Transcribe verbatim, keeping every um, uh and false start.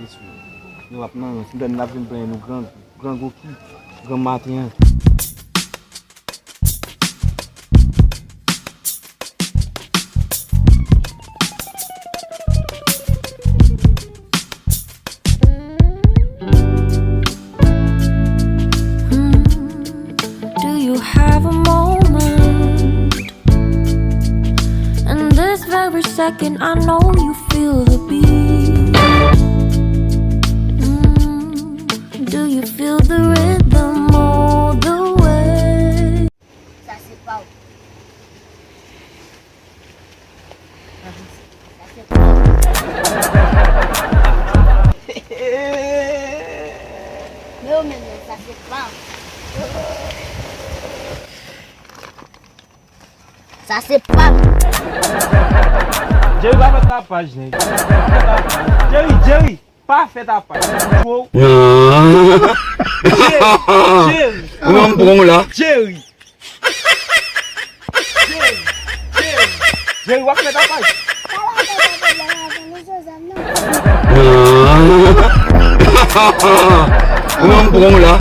Mesye, nou ap nan rans, nou tande n ap vin plenyen nou grangou. Grangou ki gran maten an. Mm, do you have a moment? And this very second, I know you feel the beat. Mm, do you feel the rhythm all the way? Sa se pa w. Sa se pa w. Men ou menm nan, sa se pa w. Sa se pa w. Jerry pa fè tapaj, nèg. Jerry, Jerry, pa fè tapaj. Jerry, Jerry. Ou menm pran w la. Jerry. Jerry, Jerry. Jerry, w ap fè tapaj. Ou menm pran w la.